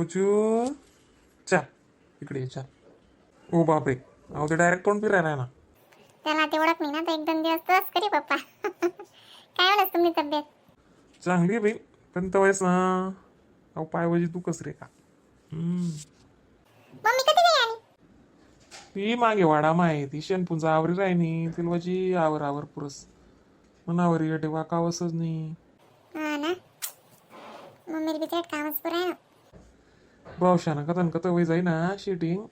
ओजू, चल इकडे ये, चल. ओ बापरे, अहो ते डायरेक्ट तोंड फिरायला ना. त्याला ते ओळख नाही ना, तर एक दोन दिवस तोच करी पप्पा. काय म्हणस तुमची तब्येत? चांगली आहे बाई, पण तवायच ना अहो पायवाजी तू कस रे का. मम्मी कधी नाही आली? ती मागे वाडा माय ती शेणपुंचा आवरी राहिनी तिलवाची आवर आवर पुरस मनावर येटे वाकावसच नाही. हा ना, मम्मीला बिचार कामच पुरा आहे ना. भावशानं कथन कथ वय जाई ना शेटिंग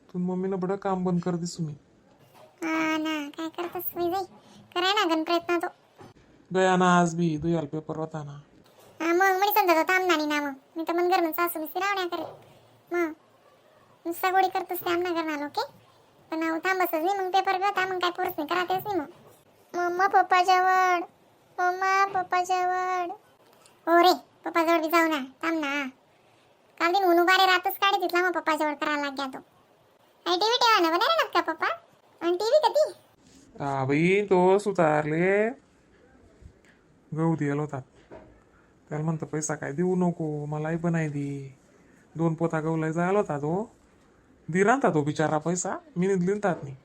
तू मम्मीनं बडं काम बंद कर दिसू मी. हा ना, काय करतस जाई कराय ना गण प्रयत्न तो. गया ना आज बी दुयाल पेपर होता ना. हा मग म्हणे समजा तो थांबणार नाही ना, मग मी तर मन घर सासू नुसती रावण्या करे, मग नुसता गोडी करतोस ते आमना करणार ओके, पण अहो थांबसच नाही. मग पेपर गता मग काय पुरत नाही करातेच नाही. मग मम्मा पप्पा जवळ, मम्मा पप्पा जवळ. हो रे, पप्पा जवळ बी जाऊ ना, थांब ना. काल दिन ऊन उभारे रातच काढे तिथला, मग पप्पा जवळ करायला लाग्या तो. आणि टीव्ही ठेवा ना बनाय ना का पप्पा? आणि टीव्ही कधी? हा बाई, तो सुतारले गहू दिला होता. त्याला म्हणतो पैसा काय देऊ नको, मलाही बनाय दे. दोन पोता गहूला जायला होता तो दिरांता तो बिचारा पैसा मी निघतात नाही.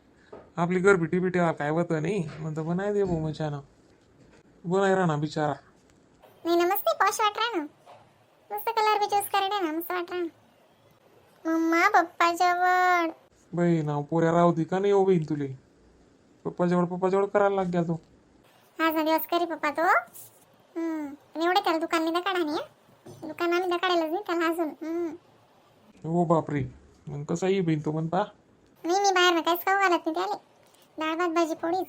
आपली गरबी बिटी काय होतं नाही, म्हणतो बनाय दे भाऊ मचानं बनाय राहणार बिचारा. नाही ना, मस्त पॉश वाट ना, मस्त कलर बी चूज करे ना, मस्त वाट ना. मम्मा पप्पा जवळ. बाई ना पोऱ्या राहू दे का नाही हो बहीण तुले, पप्पाजवळ पप्पाजवळ करायला लाग गया तो. आज ना दिवस करी पप्पा तो. पण एवढे त्याला दुकान नाही काढा नाही हं. दुकान आम्ही काढायलाच नाही त्याला अजून. हो बापरे, मग कसा येई बहीण तो म्हणता. नाही, मी बाहेर ना काहीच खाऊ घालत नाही त्याले, डाळ भात भाजी पोळीच.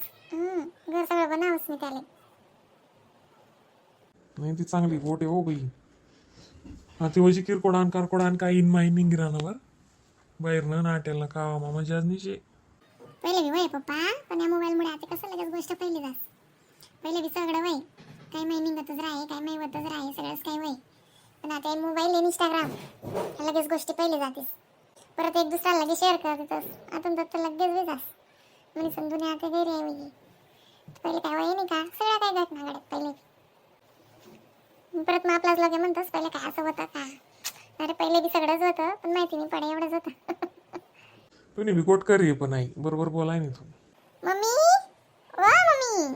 घर सगळं बनावच मी त्याले. नाही, ती चांगली गोट आहे हो बाई. हा ती वशी किरकोळ आण कारकोड आण काय इन माई निंगिरानावर बाहेर ना नाट्याला का मामा जाज निशे. पहिले बी वय पप्पा, पण या मोबाईलमुळे आता कसं लगेच गोष्ट पहिली जास. पहिले बी सगळं वय काही माही निघतच राहे, काही माही होतच राहे, सगळंच काही वय. पण आता हे मोबाईल आणि इंस्टाग्राम लगेच गोष्टी पहिले जातेस, परत एक दुसऱ्याला लगेच शेअर करतस, आता तर लगेच बी जास म्हणजे समजून आता गैर आहे वय. पहिले काय वय नाही का, सगळ्या काय घटना घडत पहिले बी. परत मग आपलाच लगे म्हणतोस पहिले काय असं होतं का? अरे पहिले बी सगळंच होतं, पण माहिती नाही पडे एवढंच होतं. तुम्ही बी गोट करी पण नाही बरोबर बोलाय नाही तू. मम्मी वा मम्मी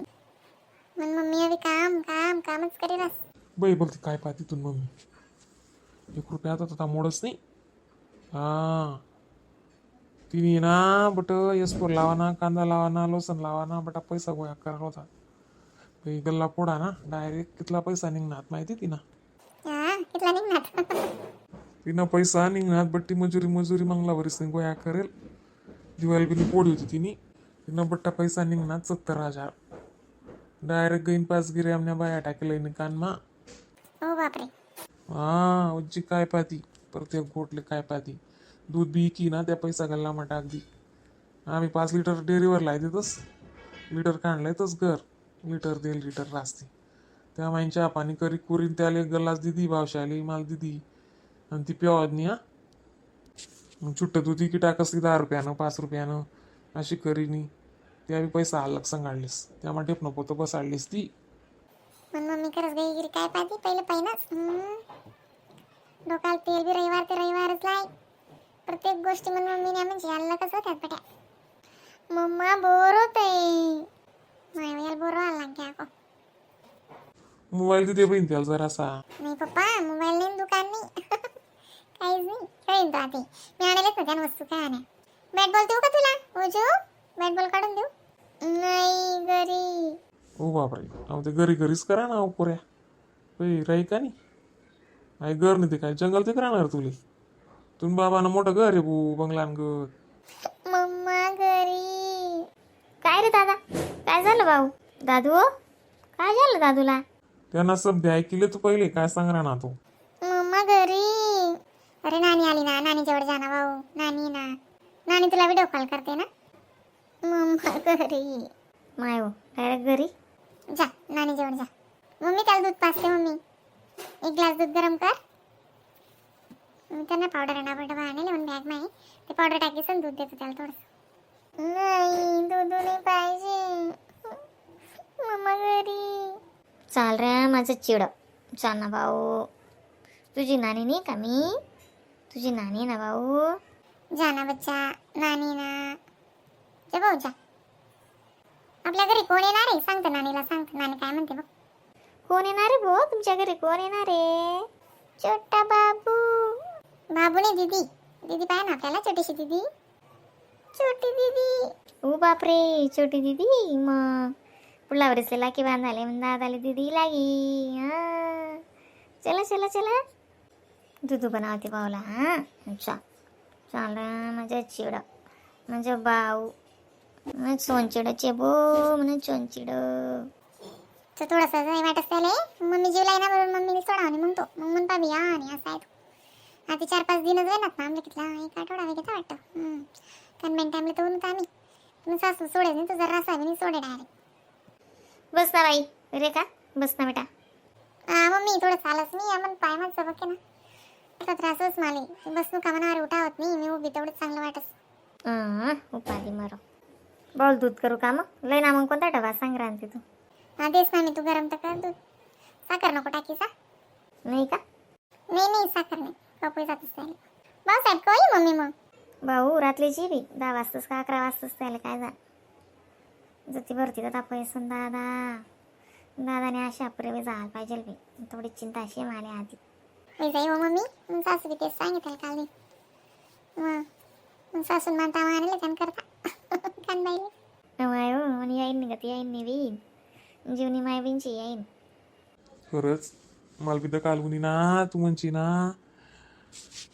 मग मम्मी अभी काम काम कामच करेलास. बाई बोलते काय पाहते तू मम्मी? एक रुपया आता तथा मोडच नाही. हा तिने ना बट यसपोर लावाना, कांदा लावाना, लोसन लावाना, बटा पैसा गोळा करायला होता बाई. गल्ला फोडा ना डायरेक्ट कितला पैसा निघणार माहिती तिना? हा, कितला निघणार? तिनं पैसा निघणार बट्टी मजुरी मजुरी मंगला वरीस गोया करेल. दिवाळी बिनी पोडी होती तिने, तिनं बट्टा पैसा निघणार 70,000 डायरेक्ट. गईन पाच गिरे आमच्या बाया टाकेल कानमा. हो बापरे. हा उज्जी काय पाहती, प्रत्येक गोटले काय पाहती. दूध बी की ना त्या पैसा गल्ला मा टाक दी. आम्ही 5 लिटर डेअरीवर लाय देतस, लिटर काढलाय तस घर लिटर 1.5 लिटर रास्ते त्या माईंच्या पाणी करी कुरीन त्याला गल्लाच दिदी भावशाली माल दिदी आणि ती प्यावत नाही. हा मग छुट्ट दूध की टाकस ती 10 रुपयानं 5 रुपयानं अशी करीनी त्या बी पैसा आला सांगाडलीस त्या मा टेप नको तो बसाडलीस ती. मग मम्मी खरंच गई काय पाहती पहिले पाहिनाच. डोकाला तेल बी रविवार ते रविवारच लाय प्रत्येक गोष्टी. मग मम्मीने म्हणजे याला कसं होत्यात बट्या. मम्मा बोर होतंय माय, याला बोर व्हायला लाग्या को. मोबाईल तिथे बहीण त्याला जरासा. नाही पप्पा, मोबाईल नाही, दुकान नाही, काहीच नाही. खेळीन तो आता मी आणलेच ना त्यानं वस्तू. काय आणा? बॅट बॉल देऊ का तुला ओजो? बॅट बॉल काढून देऊ? नाही, घरी. ओ बापरे, अहो ते घरी घरीच करा ना अहो पोऱ्या. बाई राही का नाही नाही घर नाही ते काय जंगल ते राहणार तुले? तुम्ही बाबानं मोठं घर आहे भाऊ बंगलान घर. मम्मा घरी. काय रे दादा, काय झालं भाऊ? दादू, काय झालं दादूला? त्यांना सब ऐकले तू पहिले काय सांग ना तो. मम्मा घरी. अरे नानी आली ना, नानी जवळ जा ना भाऊ. नानी ना, नानी तुला व्हिडिओ कॉल करते ना. मम्मा घरी. माय हो, डायरेक्ट घरी. जा, नानी जवळ जा. मम्मी त्याला दूध पाजते. मम्मी एक ग्लास दूध गरम कर. मी त्यांना पावडर आणा डबा आणेल म्हणून बॅग माही ते पावडर टाकीस आणि दूध देतो त्याला थोडंसं. नाही, दूध नाही पाहिजे. मम्मा घरी. चाल रे माझं चिड, चाल ना भाऊ. तुझी नानी नाही का मी? तुझी नानी ना भाऊ. जा ना बच्चा, नानी ना. जा भाऊ जा. आपल्या घरी कोण येणार आहे सांगतो नानीला, सांगतो. नानी काय म्हणते बघ. कोण येणार आहे भाऊ तुमच्या घरी? कोण येणार आहे? छोटा बाबू. बाबू नाही, दीदी. दीदी पाय ना आपल्याला, छोटीशी दीदी, छोटी दीदी. ओ बापरे, छोटी दीदी. मग पुढला वरसले लाकी बांधाले मग दादाले दीदी लागी. हा, चला चला चला, दूध बनवते भाऊला. हा, अच्छा, चाल माझ्या चिड, माझ्या भाऊ सोनचिड चेबो म्हणून सोनचिड. तर थोडंसं नाही वाटत त्याले. मम्मी जीव ना बरोबर, मम्मीला सोडा आणि मग तो मग म्हणता बी आणि असं आहे तो. आता 4-5 दिनच होईनात ना आमच्या कितला एक आठवडा वगैरे वाटतं. कारण मेन टाईमला तर होतो आम्ही. तुम्ही सासू सोडेल नाही, तुझा रसा बी नाही सोडे डायरेक्ट. बस ना बाई रेखा, बस ना बेटा. हा मम्मी, थोडं चालच मी आपण पाय माझं बघ ना, आता त्रासच मला बस का मनावर उठावत नाही. मी उभी तेवढंच चांगलं वाटत. उपाधी मरो. बोल, दूध करू का मग लय ना? मग कोणता डबा सांग राहते तू. हा तेच ना मी, तू गरम तर कर दूध. साखर नको टाकीचा. नाही का? नाही नाही, साखर नाही. कपोई जातच नाही. भाऊसाहेब कोई मम्मी मग. भाऊ रात्रीची बी 10 वाजताच का 11 वाजताच त्याला काय जा जती भरती तर पैसे. दादा, दादाने अशा पुरेवे जायला पाहिजे बी. थोडी चिंता अशी मला आधी. मी जाई हो मम्मी. मग सासू बी तेच सांगितलं काल मी. मग मग सासून म्हणता आणले त्यान करता कान बाईले. माय हो आणि येईन निघत येईन नि बीन जीवनी माय बिनची येईन. खरंच मला बी तर कालगुनी ना तू म्हणची ना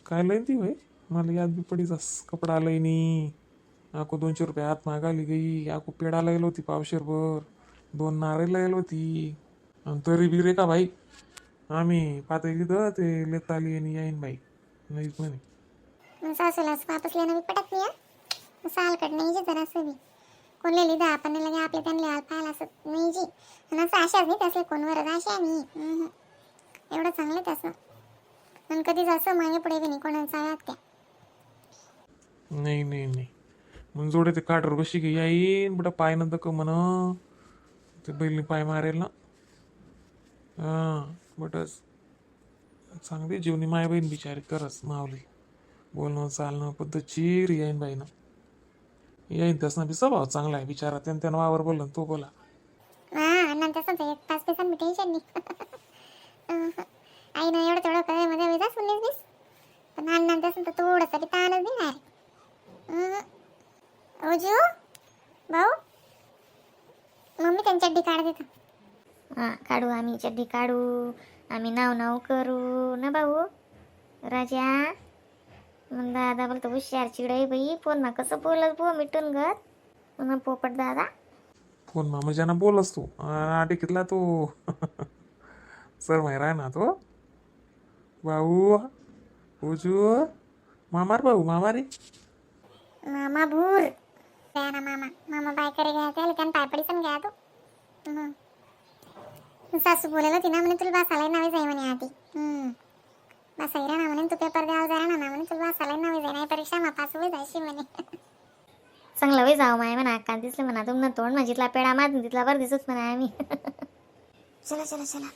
काय लईन ती होय. मला याद बी पडी जास. कपडा लईनी आको 200 रुपये आत मागाली गई. आको पेडा लईल होती पावशेरभर, दोन नारळ लईल होती. आणि तरी बी रे का बाई, आम्ही पाहता तिथं ते लेत आली आणि येईन बाई नाहीच म्हणे. मग सासूला असं वापस लेणं बी पटत नाही हं. असं हलकट नाही जे जरासं बी. कोण लिहिली आपण लगे आपल्या त्यांना लिहायला पाहायला असं नाही जी. आणि असं आशाच नाही त्यासले कोणवरच आशा नाही. हम्म. एवढं चांगलं त्याचं आणि कधीच असं मागे पुढे बी नाही कोणाला चाव्यात त्या. नाही नाही नाही, मग जोडे ते काटर कशी घे येईन बेटा. पाय नंतर क म्हण ते बैलनी पाय मारेल ना. हां, बटच चांगली जीवनी माय बहीण बिचारी. खरंच मावली, बोलणं चालणं पद्धतशीर येईन बाईनं. येईन त्यासना बी स्वभाव चांगला आहे बिचारा. त्यानं त्यानं वावर बोललं ना तो बोला. हा, नंतर समजा एक पाच पैसा टेन्शन नाही. अहं. आईनं एवढं तेवढं काय मध्ये वेळाच 19-20, पण अण्णा तसं तर थोडंसं बी ताणच नाही डायरेक्ट. ओजू भाऊ, मम्मी त्यांच्या चड्डी काढ देतो. हां, काढू आम्ही चड्डी काढू. आम्ही नाव नाव करू ना भाऊ राजा. मग दादा बोलतो हुशार चिडय बाई, फोन मा कसं बोलत बो मिटून गत मग पोपट दादा. फोन मा म्हणजे ना बोलस तू आटे कितला तो सर माहिती ना तो भाऊ ओजू मामार भाऊ मामा रे. मामा भूर गया ना मामा. मामा बाय करे गया त्याला त्यानं पाय पडीसन गया तो. हं. सासू बोलेल होती ना म्हणे, तुला बसायला नावे जाई म्हणे आधी. बसाई ना म्हणे, तू पेपर द्यायला जाणार ना म्हणे, तुला बसायला नावे जाई नाही, परीक्षा मा पास होई जायशी म्हणे. चांगलं वय जाऊ माय म्हणा. अक्का दिसलं म्हणा तुमनं तोंड, माझी तिथला पेडा मारून तिथला बरं दिसत म्हणा आम्ही. चला चला चला.